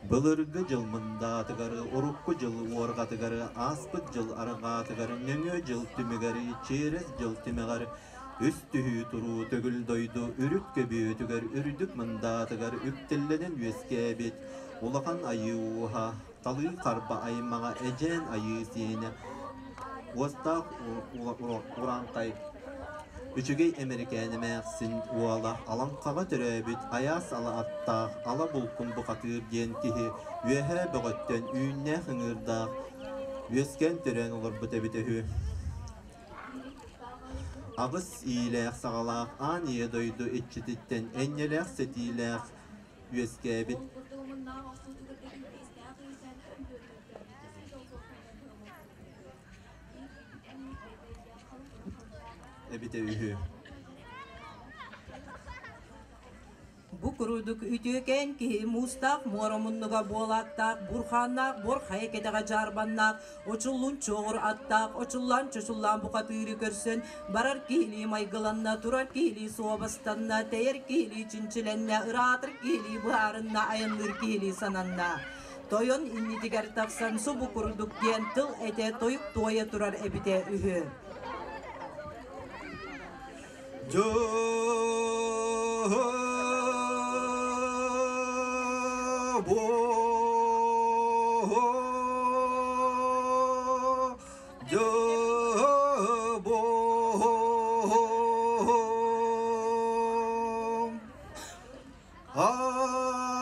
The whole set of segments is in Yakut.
Былыргы дьыл мындаатыгар, урукку дьыл уорҕатыгар, ааспыт дьыл арҕаатыгар, нөҥүө дьыл түмүгэр, чиэрэс дьыл тимэҕэр, үс түһүү туруу төгүл дойду үрүт көбүөтүгэр, үрдүк мындаатыгар үктэллэнэн үөскээбит улахан айыы ууһа, талыы харба аймаҕа Эдьээн айыы сиэнэ, уостаах урааҥхай Үчүгэй Эмэрикээн эмээхсин уола Алаҥхаҕа төрөөбүт айаас ала аттаах Ала Булкун бухатыыр диэн киһи үөһээ бөҕөттөн үүннээх ыҥыырдаах үөскээн төрөөн олорбут эбитэ үһү. Аҕыс иилээх-саҕалаах аан ийэ дойду иччититтэн энньэлээх-сэтиилээх үөскээбит эбитэ үһү. Бу курдук үтүөкээн киһи муустаах муора муннуга буолааттаах, бурхааннаах буор хайа кэтэҕэ дьаарбаннаах, очуллун чуоҕур аттаах, очуллаан чочуллаан бухатыыры көрсөн, барар киһилии майгыланна, турар киһилии суобастанна, тэйэр киһилии чинчилэннэ, ыраатар киһилии быһаарынна, айанныыр киһилии сананна. Тойон иннитигэр тахсан субу курдук диэн тыл этэ тойук туойа турар эбитэ үһү.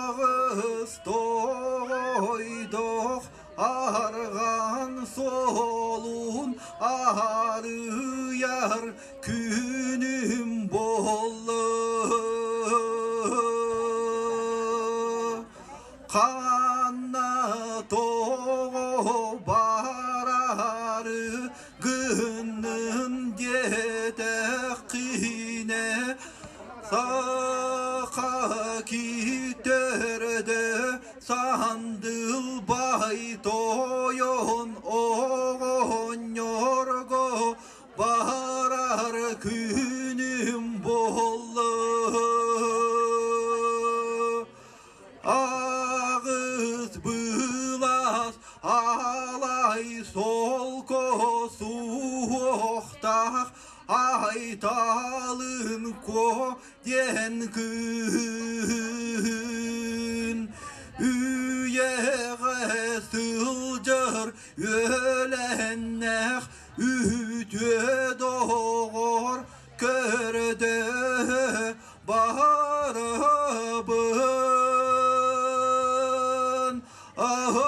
Аҕыс тоойдох арҕан суолун арыйар күнүм буолла. Ханна тоҕо барары гыннын диэтэххинэ Саха киһитэрдэ сандылбай тойон оҕонньорго барар күнүм буолла. Аҕыс былас алай солко суохтаах Айталын Куо диэн күн үйэҕэ сылдьар үөлэннэх үтүө доҕор көрдө барабын аһын.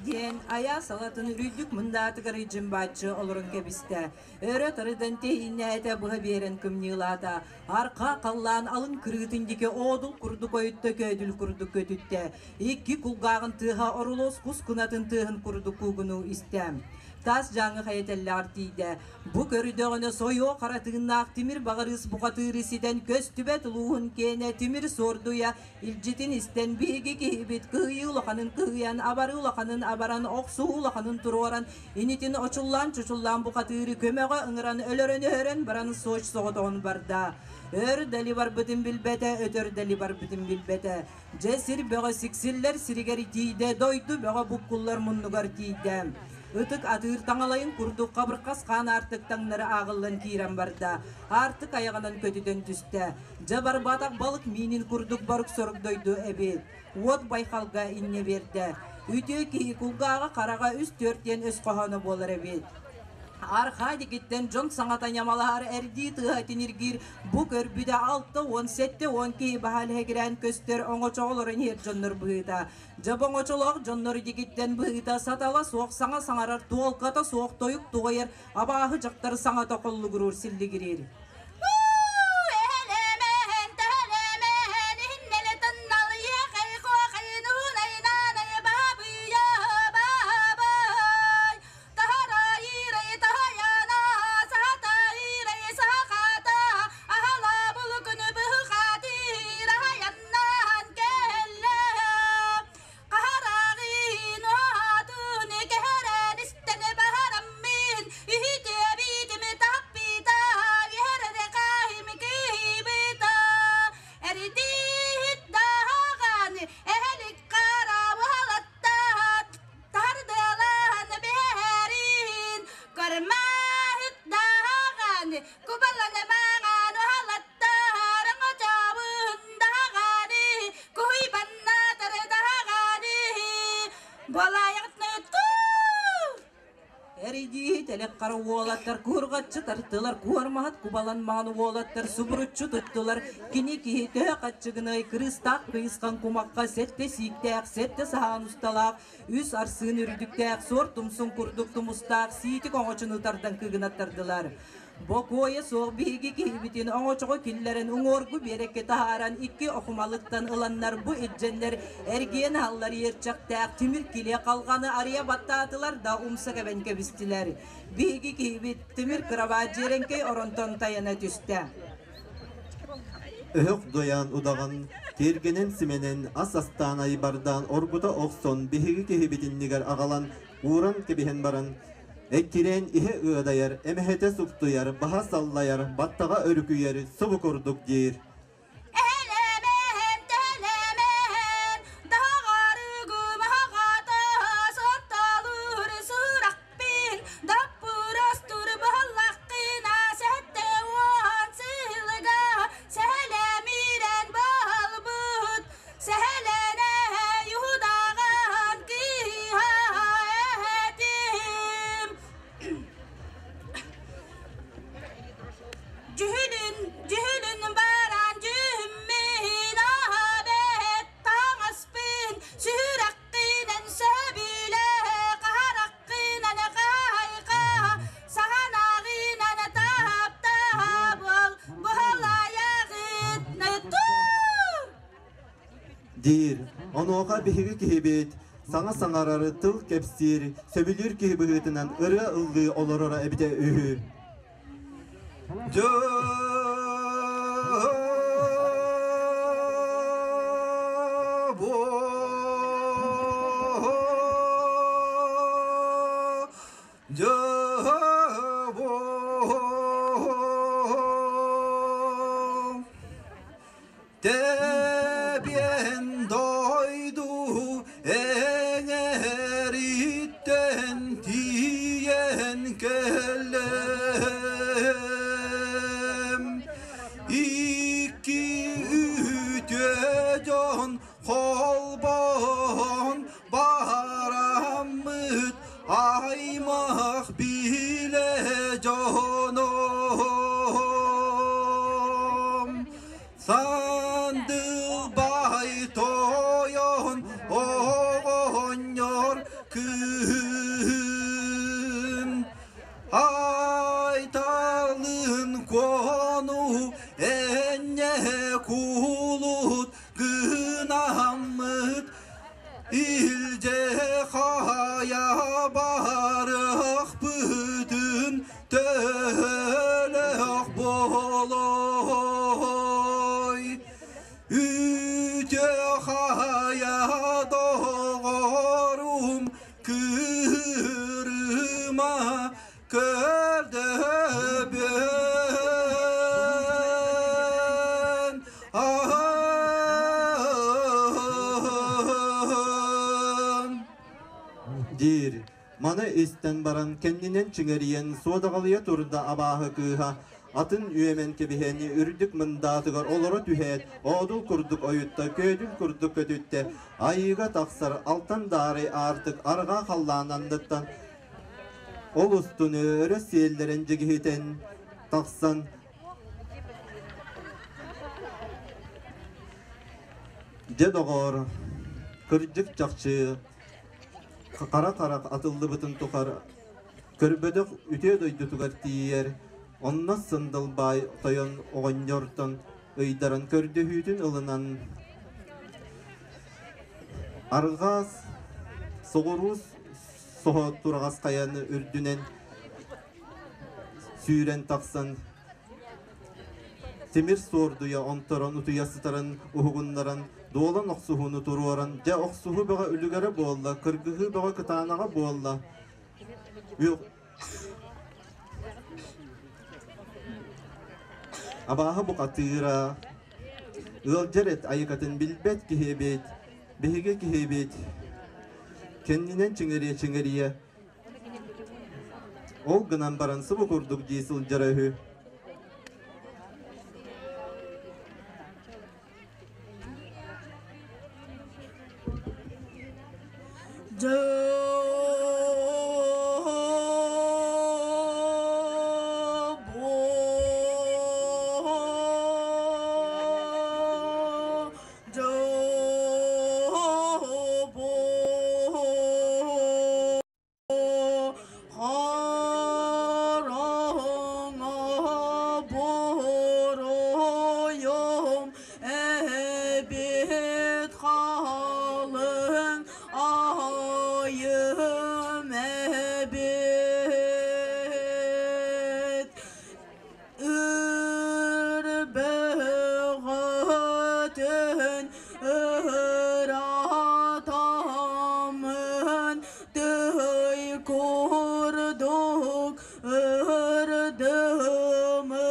Диэн айаас алатын үрүйдүк мындаатыгар ыйдьымбааччы олорон кэбистэ. Өрө тарыдан тэһииннээтэ быһа биэрэн кымньыылаата. Арха халлаан алын кырыытын диэки оодул курдук ойутта көөдүл курдук көтүттэ. Икки кулгааҕын тыаһа орулуос кус кынатын тыаһын курдук куугунуу истэ. Таас дьааҥы хайа тэллэҕэр тиийдэ. Бу көрдөҕүнэ сойуо хара тыыннаах тимир баҕарыыс бухатыыры ситэн көстүбэт улууһун киэнэ тимир суордуйа Илдьитин истэн биһиги киһибит кыһыйыы улаханын кыһыйан, абарыы улаханын абаран, охсуһуу улаханын туруоран, инитин очуллаан-чочуллаан бухатыыры көмөҕө ыҥыран өлөрөн-өһөрөн баран соч соҕотоҕун барда. Өр дали барбытын билбэтэ, өтөр дали барбытын билбэтэ. Дьэ сир бөҕө сиксиллэр сиригэр тиийдэ, дойду бөҕө буккуллар муннугар тиийдэ. Ытык атыыр таҥалайын курдук хабырхас хаан аартык таҥнары ааҕыллан киирэн барда. Аартык айаҕынан көтүтэн түстэ. Дьэ барбатах балык миинин курдук борук-сорук дойду эбит. Уот байхалга инньэ биэрдэ. Үтүө киһи кулгааҕа хараҕа үс-түөрт диэн өс хоһооно буолар эбит. Архаа дикиттэн дьон саҥата ньамалаһар эрдии тыаһа тиниргиир бу көрбүтэ 60-70 киһи баһа лэһигирээн көстөр оҥочоҕолорун иһэр дьоннор быһыыта. Дьэ оҥочолоох дьоннор дикиттэн быһыыта сатала суох саҥа саҥарар туолката суох тойук туойар абааһы дьахтар саҥата холлугуруур силлигириир. Кубалана маҥан уһалаттар оҥочобун даҕаны, куһуйбаннатары даҕаны, Буолаайаҕытына Эрийдии тэлэх хара уолаттар куурҕаччы тартылар, куормаһыт кубалан маҥан уолаттар субуруччу туттулар. Кини киһи төһө хаччыгынай кырыыстаах кыйысхан кумахха сэттэ сииктээх, сэттэ саһаан усталаах, үс арсыын үрдүктээх, суор тумсун курдук тумустаах сиитик оҥочону тардан кыгынаттардылар. Бокуойа суох биһиги киһибитин оҥочоҕо киллэрэн уҥуоргу биэрэккэ таһааран икки окумалыттан ыланнар бу илдьэннэр эргийэн аһаллар иэрчэхтээх тимир килиэ халҕаны арыйа баттаатылар да умса кэбэн кэбистилэр. Биһиги киһибит тимир кырабаат дьиэрэҥкэй оронтон тайана түстэ. Өһөх дуйаан удаҕан тиэргэнин симэнэн ас астаан айбардаан оргута охсон биһиги киһибитиннигэр аҕалан ууран кэбиһэн баран эккирээн иһэ ыадайар, эмэһэтэ суптуйар, баһа саллайар, баттаҕа өрүкүйэр, субу курдук диир. Элэмэһэн, тэлэмэһэн, даҕарыгым аҕата, соттолуур сурахпын, даппырастур буоллаххына, 70 сылга сэлэмирэн буолбут, сэһэлэнэ юдаҕан кыыһа этим. Дьүһүнүн, дьүһүнүн баран дьүһүммүн аһабэт таҥаспын сүрэххинэн сөбүлэ хараххынан хайха саҕанаҕынан таптаабыл буһалайаҕыт Диир. Онуоха биһиги киһибит саҥа саҥарары тыл кэпсиир, сөбүлүүр киһи быһыытынан ырыа ыллыы олороро эбитэ үһү. Тэбиэн дойду эҥэриттэн тиийэн кэллэм. Икки үтүө дьон холбоон бараммыт аймах билэ дьоном. Сандылбай тойон оҕонньор кыыһын Айталын кону энньэ кулут гынаммыт илдьэ хайа барыахпытын төһөлөөх буолуой үтүө хайа доҕорум кыырыма көрдөбүн аһын Диир. Маны истэн баран кэннинэн чиҥэрийэн суодаҕалыйа турда абааһы кыыһа атын үөмэн кэбиһэн үрдүк мындаатыгар олоро түһээт оодул курдук ойутта, көөдүл курдук көтүттэ, айыыга тахсар алтан даарай аартык арҕаа халлаан анныттан ол устун өрө сиэллэрин дьигиһитэн тахсан дьэ доҕоор, кырдьык чахчы хара-харах атыллыбытын тухары көрбөтөх үтүө дойдутугар тиийэр, онно Сындылбаай тойон оҕонньортон ыйдаран көрдөһүүтүн ылынан арҕаас соҕуруу соһо тураҕас хайаны үрдүнэн сүүрэн тахсан тимир суордуйа онторон утуйа сытарын уһугуннаран дуолан охсуһууну туруоран дьэ охсуһуу бөҕө үлүгэрэ буолла кыргыһыы бөҕө кытаанаҕа буолла абааһы бухатыыра ыалдьар эт айыкатын билбэт киһи эбит биһиги киһибит кэннинэн чиҥэрийэ-чиҥэрийэ ол гынан баран субу курдук дии сылдьара үһү. Буруйум эбит халыҥ айым эбит Ырбыгытын ыратаммын тый курдук ырдымый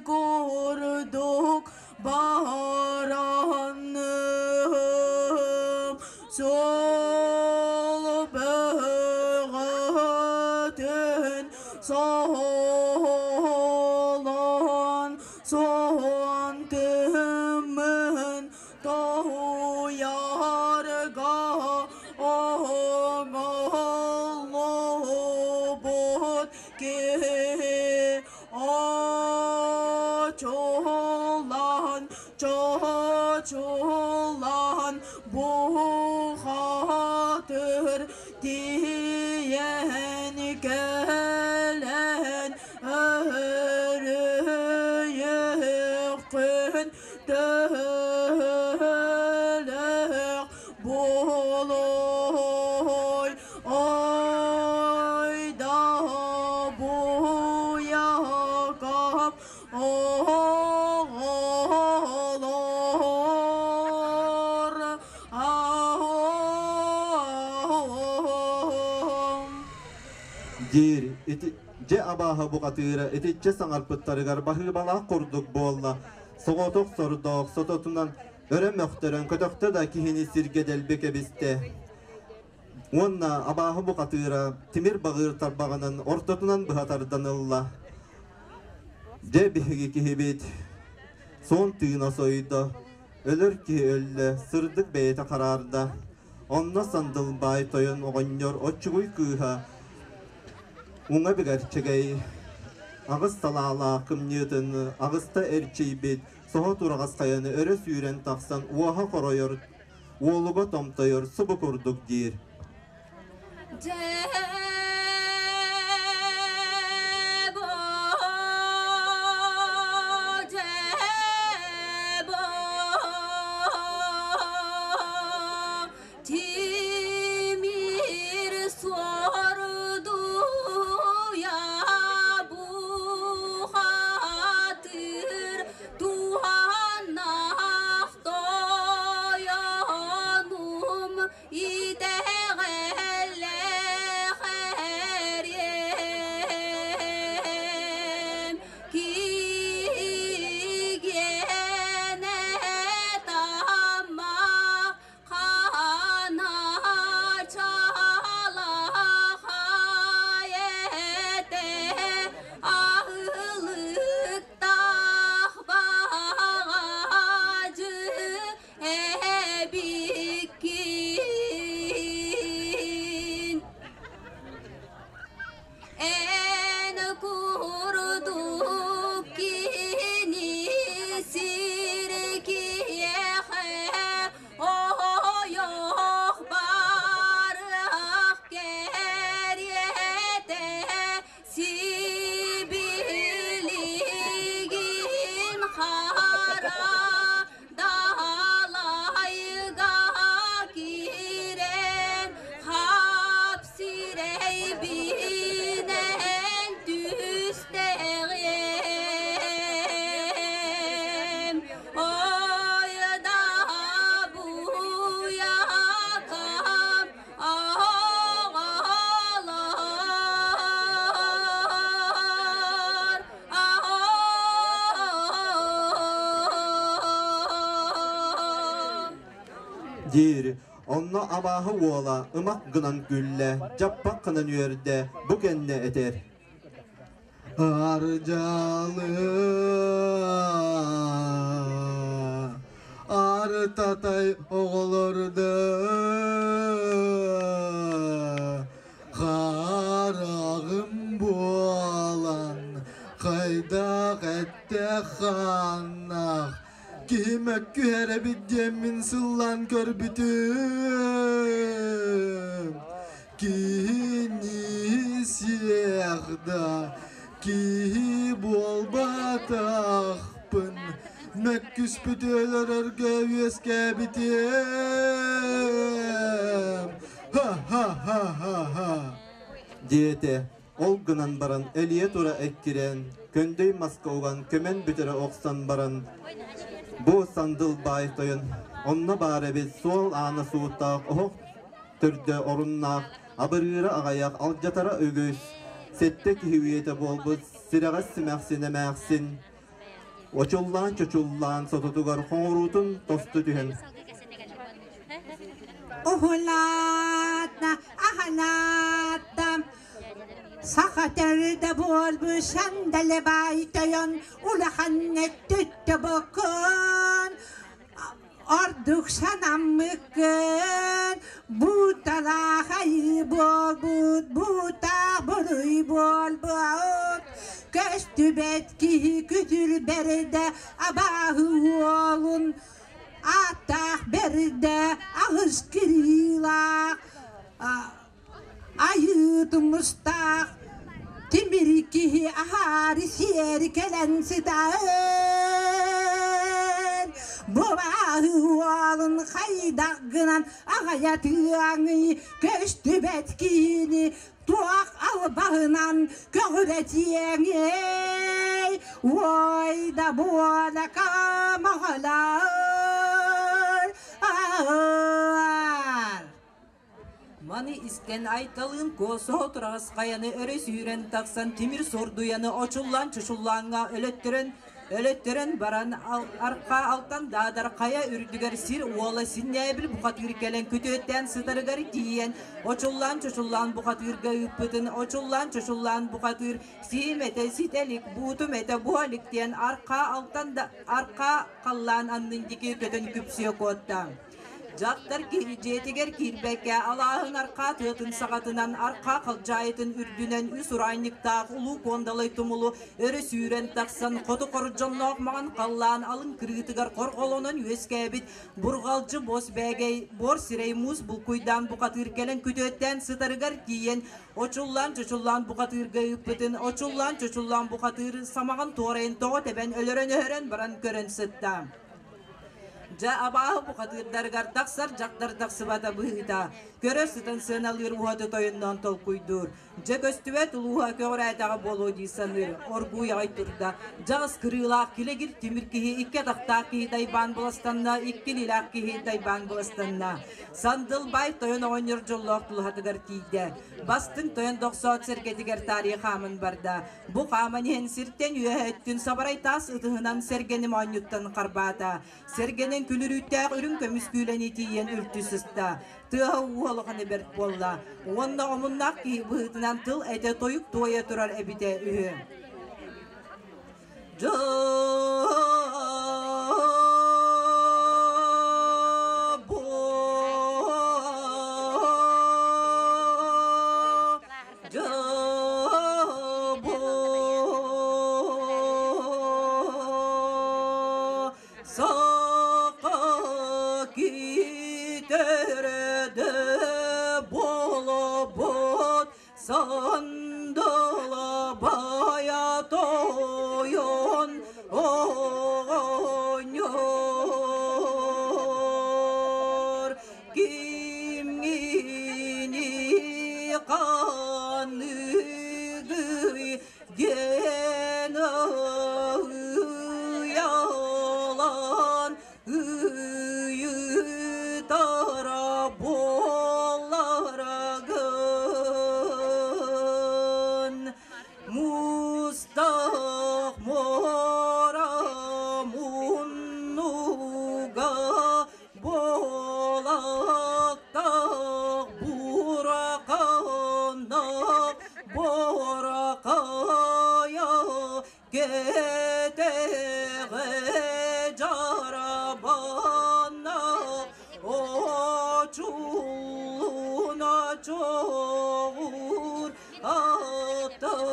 курдук бараным Сол бөҕөтүн солон сон тыммын тоһуйарга оҥоллубут киһи очулан чочулан бухатыр тиийэн кэлэн өрүйүөххүн төһөлөөх буолуой ой да буйакам оҕолор Диир ити дьэ абааһы бухатыыра итиччэ саҥарпыттарыгар баһыыбалаах курдук буолла. Соҕотох сордоох сототунан өрө мөхтөрөн көтөхтө да киһини сиргэ дэлби кэбистэ. Уонна абааһы бухатыыра тимир баҕыыр тарбаҕынан ортотунан быһа тардан ылла. Дьэ биһиги киһибит суон тыына сойдо, өлөр киһи өллө, сырдык бэйэтэ хараарда. Онно Сандылбаай тойон оҕонньор оччугуй кыыһа уҥа бигэрчэгэй аҕыс салаалаах кымньыытын аҕыста эрчийбит соһо тураҕас хайаны өрө сүүрэн тахсан уоһа хоройор уолуга томтойор субу курдук диир. Тимир суордуя бухатыр туһаннаах тойонум итэҕэллээх эриэм кигиэнэ таммах хана чалахай этэ аһылыктаах баҕадьы эбиккин. Эн курдук кини сир киһиэхэ ойох барыах кэриэтэ сибилигин хара далайга киирэн хап сирэйбинэн түстэҕим ой да буйакам оҕолор Диир, онно абааһы уола ымах гынан күллэ, дьаппах гынан үөрдэ, бу кэннэ этэр. Ардьалы артатай оҕолордор. Уҥуохтаах, эттээх хааннаах, киһи мөккүһэр эбит диэммин сыллаан көрбүтүм. Киһини сиэх да, киһи буолбатахпын, мөккүспүт өлөрөргө үөскээбитим. Ха-ха-ха-ха-ха. Диэтэ. Ол гынан баран элиэ тура эккирээн, көндөй маска уган көмөн бүтэрэ охсон баран, бу сандыл баай тойон онно баар эбит суол аана сууттаах оһох төрдө оруннаах, абырыыра аҕайах, алдьатара үгүс, сэттэ киһи үйэтэ буолбут сирэҕэс симэхсин эмээхсин очуллаан-чочуллаан сототугар хоҥоруутун тосту түһэн Уһулаата, аһанаата, саха төрдө буолбут сандалы баай тойон улахан өттүттэ бокун ордук санаммыккын бууталаах айыы буолбут буутаах буруй буолбут көстүбэт киһи күтүр бэрдэ абааһы уолун ааттаах бэрдэ аҕыс кырыылаах айыы тумустаах тимир киһи аһаары сиэри кэлэн сытар бу уолун хайдах гынан аҕайатыаҥый көстүбэт киһини туох албаһынан көҕүрэтиэҥий ой да буола камаҕалар Маны истэн Айталыын Куосоһо тураҕас хайаны өрө сүүрэн тахсан тимир сордуйаны очуллаан-чочуллааҥҥа өлөттөрөн өлөттөрөн баран арҕаа алтан даадар хайа үрдүгэр сир уола синнээбил бухатыыр кэлэн күтүөттээн сытарыгар тиийэн очуллаан-чочуллаан бухатыырга ыыппытын очуллаан-чочуллаан бухатыыр сиим этэ ситэ илик буутум этэ буһа илик диэн арҕаа алтан да арҕаа халлаан аннын диэки көтөн күпсүө куотта. Дьахтар киһи дьиэтигэр киирбэккэ, алааһын архаа тыатын саҕатынан, архаа халдьаайытын үрдүнэн үс ураанньыктаах улуу Куондалай тумулу өрө сүүрэн тахсан, хоту хордьонноох маҥан халлаан алын кырыытыгар хорҕолонон үөскээбит бурҕалдьы бос бээгэй буор сирэй муус булкуйдаан бухатыыр кэлэн күтүөттээн сытарыгар тиийэн, очуллаан-чочуллаан бухатыырга ыыппытын, очуллаан-чочуллаан бухатыыр самаҕын туорайын тоҕо тэбэн өлөрөн-өһөрөн баран көрөн сытта. Дьэ, абааһы бухатыырдарыгар тахсар дьахтар тахсыбата быһыыта, көрө сытан сыаналыыр уһаты тойонноон толкуйдуур. Дьэ көстүбэт улууһа көҕүрээтэҕэ буолуо дии саныыр, оргууй аҕай турда. Дьаҕыс кырыылаах килэгир тимир киһи икки атахтаах киһи дайбаан быластанна, икки илиилээх киһи дайбаан быластанна. Сандыл баай тойон оҕонньор дьоллоох тулаһатыгар тиийдэ. Бастыҥ тойон дохсоот сэргэтигэр таарыйа хааман барда. Бу хааман иһэн сиртэн үөһэ өттүн сабарай таас ытыһынан сэргэни моонньуттан харбаата. Сэргэнэн күлүрүүттээх үрүҥ көмүс күүлэни тиийэн үлтү сыста. Тыаһа ууһа улахана бэрт буолла. Уонна омуннаах киһи быһыытынан тыл этэ тойук туойа турар эбитэ үһү. Саха китерде болобот сандала бая тойон оҕонньор кимҥини ханыгый диэн ыйалан ыйытара буоларгын Мустах муора муннуга буолактах бураканах боракая кэтэҕэ дьарабанна очулуна чоҕур аттах.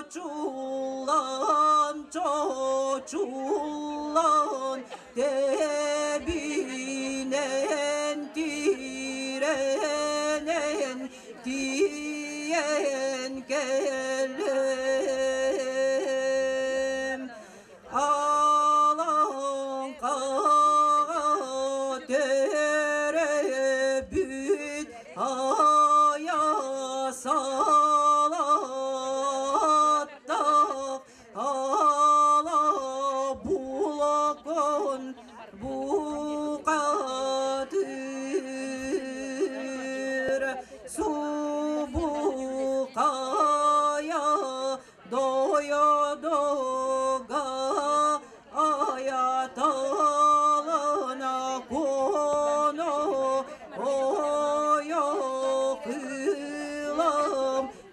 Чочуллан, чочуллан, тэбинэн тирэнэн тиийэн кэллим. Алаҥхаҕа төрөөбүт айа салаттах ала булакын букатыр субукая дойодога аяталына коно ойохылам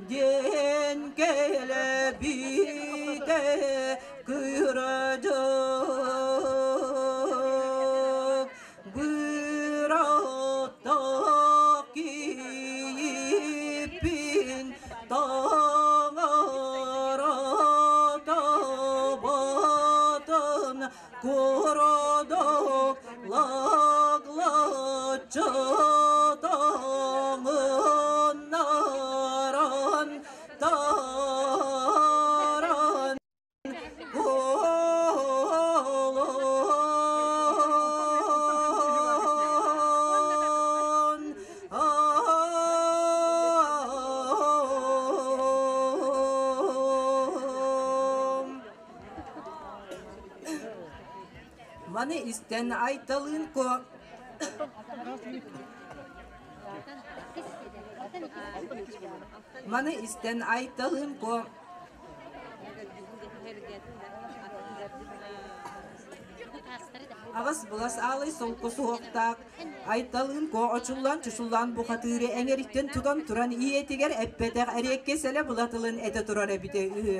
диэн кэлэбите кырдьык быраттах кииппин таҥара табатын курдук лаглаччы таҥыннаран таран Куолун Маны истэн Айталыын Куо Маны истэн Айталыын Куо Аҕыс былас аалай солко суһуохтаах Айталыын Куо очуллаан-чучуллаан бухатыыры эҥэриттэн тутан туран ийэтигэр эппэтэх эриэккэ сэлэ былатылын этэ турар эбитэ үһү.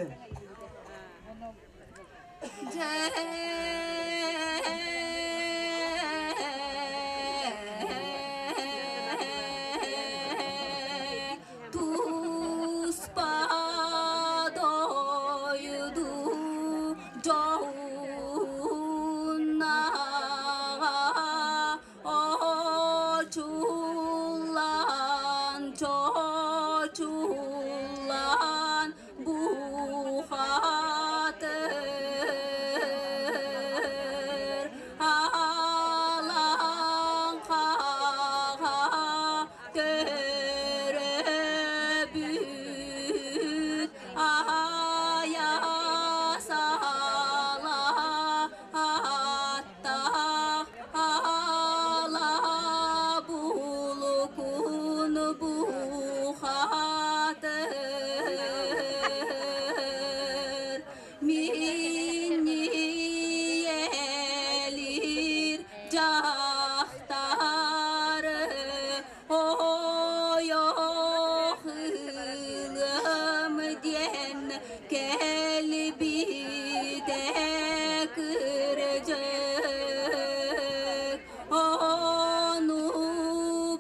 Туспа дойду дьоһуннаҕа Очуллаан, чочуллаан бухатыр алаҥхаҕа төрөөбүт айа сала аттаах ала булукун бухатыр минниэлир дьахтары ойох ылым диэн кэлбитэ кырдьык ону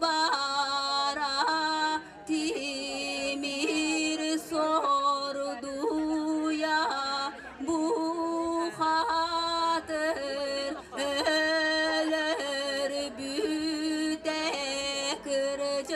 бара тимир сордуйа бухатыр өлөрбүтэ кырдьык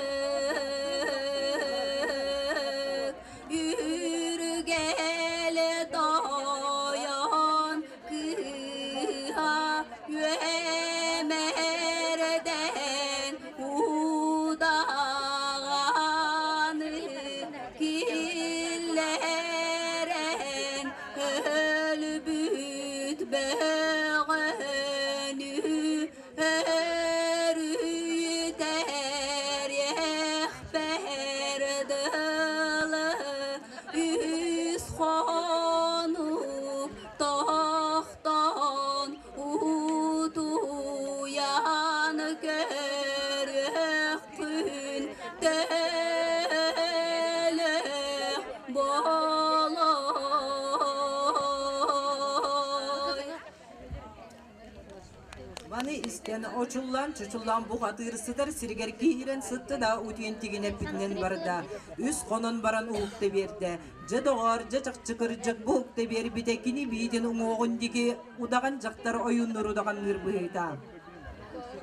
истэн, очуллаан-чочуллаан бухатыыр сытар сиригэр киирэн сытта да утуйан тигинэппитинэн барда. Үс хонон баран уһукта биэрдэ. Дьэ доҕоор, дьэ чахчы кырдьык бу уһукта биэрбитэ кини биитин уҥуоҕун диэки удаҕан дьахтар ойууннуур удаҕанныыр быһыыта.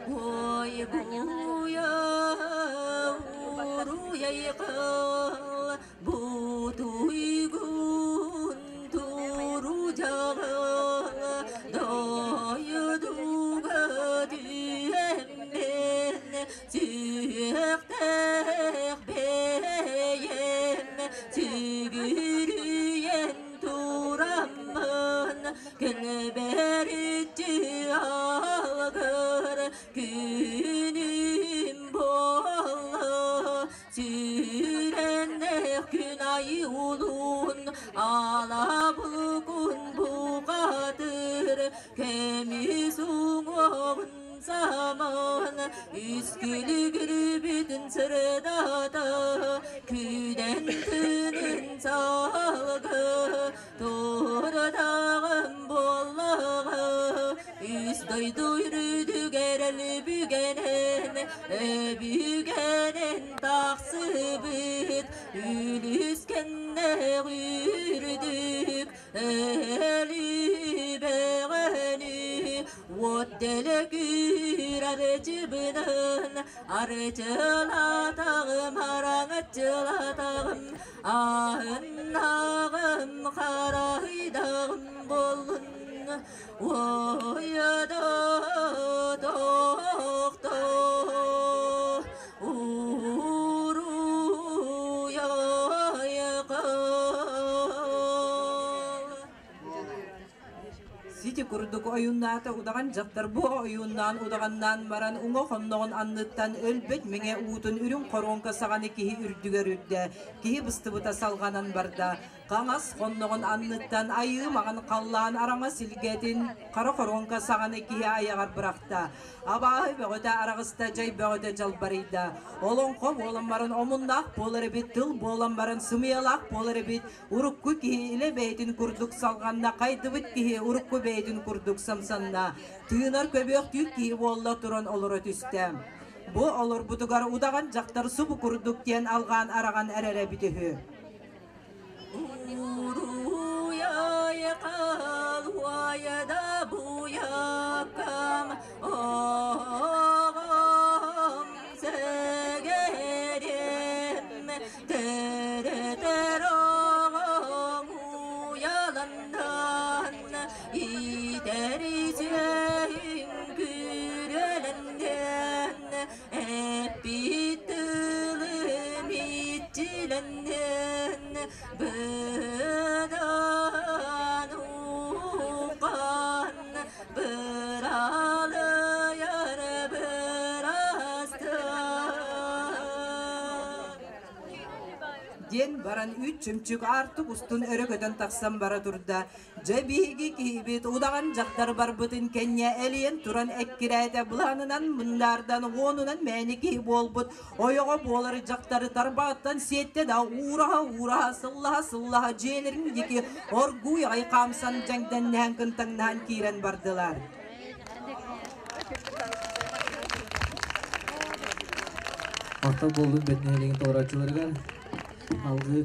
Ой, буйа, уруйайкыл, бутуйгун турудьаҕын, дойдуга түһэммин, сүһүөхтээх бэйэм, сүгүрүйэн тураммын, кэлбэриччи алгыр күнүм буолла. Сүүрэннэх күн айы улуун, алабылкун бухатыр, көмүс уҥуоҕун саман, үскүлүгүрбүтүн сырдата, күдэн тыынын салгы, турдаҕым буоллаҕа, үс дойду үрдүгэр өлбүгэнэн, өбүгэнэн тахсыбыт, үлүскэннээх үрдүк, өлүбэҕэни, уот дэлэкүр арчыбынан, арчылатаҕым, араҥаччылатаҕым, аһыннаҕым, харайдаҕым буоллун, уойда тохто, уруйайкал. Сити курдук ойууннаата удаҕан дьахтар бу ойууннаан удаҕаннаан баран уҥа хонноҕун анныттан өлбөт мэҥэ уутун үрүҥ хоруоҥка саҕаны киһи үрдүгэр үрдэ, киһи быстыбыта салҕанан барда. Хаҥас хонноҕун анныттан айыы маҕан халлаан араҥа силгэтин хара хоруоҥка саҕаны киһи айаҕар бырахта. Абааһы бөҕөтө араҕыста, дьай бөҕөтө дьалбарыйда. Олоҥхо буолан баран омуннаах буолар эбит, тыл буолан баран сымыйалаах буолар эбит, Урукку киһи илэ бэйэтин курдук салҕанна, хайдыбыт киһи урукку бэйэтин курдук самсанна. Тыынар көбүөхтүүр киһи буолла туран олоро түстэ. Бу олорбутугар удаҕан дьахтар субу курдук диэн алҕаан араҕан эрэрэ эбит үһү. Уруйайкал уайда буякам оҕом сэгэрим төрөтөр оҕом уйаландан иитэр сүөһүҥ күрүөлэннэн эппит тылым иччилэннин быдан уххан быралыйар бырастыы. Диэн баран үүт чөмчүк аартык устун өрө көтөн тахсан бара турда. Дьэ биһиги киһибит удаҕан дьахтар барбытын кэннэ элийэн туран эккирээтэ былаанынан мындаардан уонунан мээни киһи буолбут ойоҕо буолар дьахтары тарбаҕыттан сиэттэ да уураһа-уураһа сыллаһа-сыллаһа дьиэлэрин диэки оргууй аҕай хаамсан дьэҥдэннэһэн кынтаҥнаһан киирэн бардылар. Махтал буоллун бэт нэһилиэгин толорооччуларыгар. Алгыы